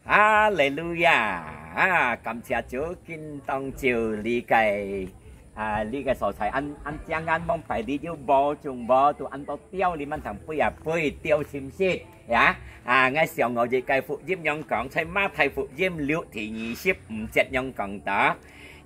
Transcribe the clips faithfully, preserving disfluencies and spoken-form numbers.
哈利路亞！啊，感謝主，今當晝這个，啊，這个所在，恁，恁正眼望排列有無，中無，都恁多鳥，你們通飛啊飛，鳥心適，呀？啊，𠊎想我這个福音樣講，在馬太福音六第二十五節樣講到，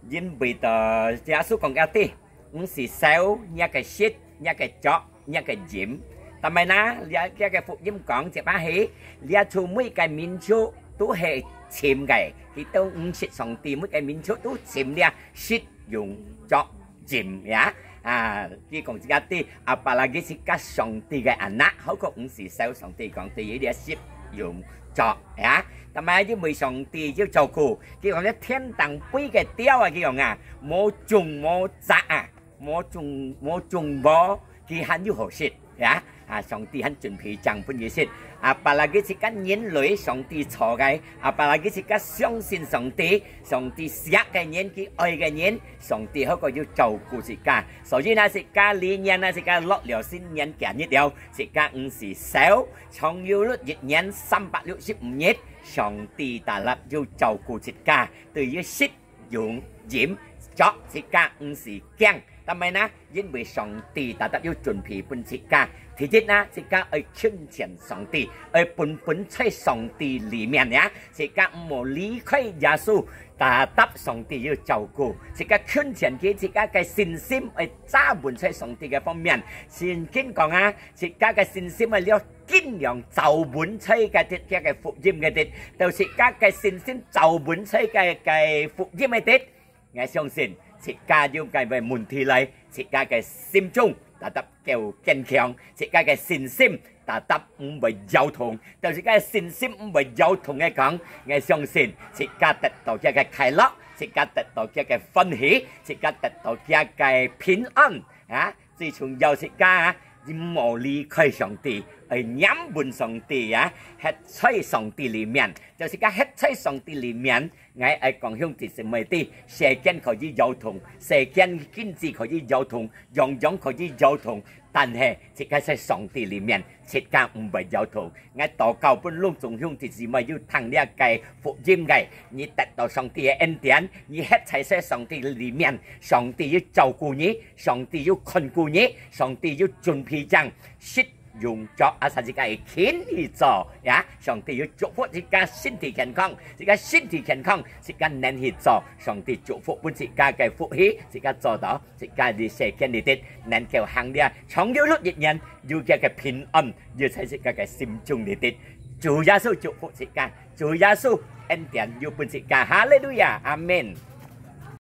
因為到耶穌講个地， 毋係愁若个食，若个著，若个飲。但係呢，這，這个福音講，這把係，這就每个民族都係尋个，佢都毋識上帝，每个民族都尋這食用著飲呀。啊，佢講自家知，apalagi自家上帝个anak，好過毋係愁上帝講對於這食用著呀。但係因為上帝要照顧，佢講這天頂飛个鳥啊，佢講啊，無種無摘啊， 無種，無種無，佢還有好食呀？啊，上帝還準備正分佢食。Apalagi自家人類，上帝造个，apalagi自家相信上帝，上帝惜个人，佢愛个人，上帝好過有照顧自家。所以呢，自家這年呢，自家落了新年今日了，自家毋係愁，長又一年三百六十五日，上帝tetap有照顧自家，對於食 用、飲、著，自家毋使驚。但係呢，因為上帝tetap有準備分自家。第一呢，自家愛近前上帝，愛本本在上帝裡面呀。自家毋好離開耶穌，tetap上帝有照顧。自家近前佢，自家个信心愛扎穩在上帝个方面。聖經講啊，自家个信心愛了 緊樣走穩在个，个，个福音个地，到自家个信心走穩在个，个福音个地。𠊎相信，自家有个問題來，自家个心中tetap夠堅強，自家个信心tetap毋會搖動。到自家个信心毋會搖動个講，𠊎相信，自家得到佢个快樂，自家得到佢个歡喜，自家得到佢个平安啊！ 最重要自家啊，毋好離開上帝，愛黏穩上帝啊，歇在上帝裡面。就自家歇在上帝裡面，𠊎愛講兄弟姊妹知，世間可以搖動，世間經濟可以搖動，樣樣可以搖動，但係自家在上帝裡面，自家毋會搖動。 𠊎禱告分攏總兄弟姊妹有聽這个福音个，你得到上帝个恩典，你歇在這上帝裡面，上帝有照顧你，上帝有看顧你，上帝有準備正食用著，asal自家會勤去做呀。上帝有祝福自家身體健康，自家身體健康，自家能去做，上帝祝福分自家个福氣，自家做到，自家在世間裡底能夠行這長又一年，有佢个平安， 又在自家个心中裡底。主耶穌祝福自家，主耶穌恩典有分自家。哈利路亞，阿門。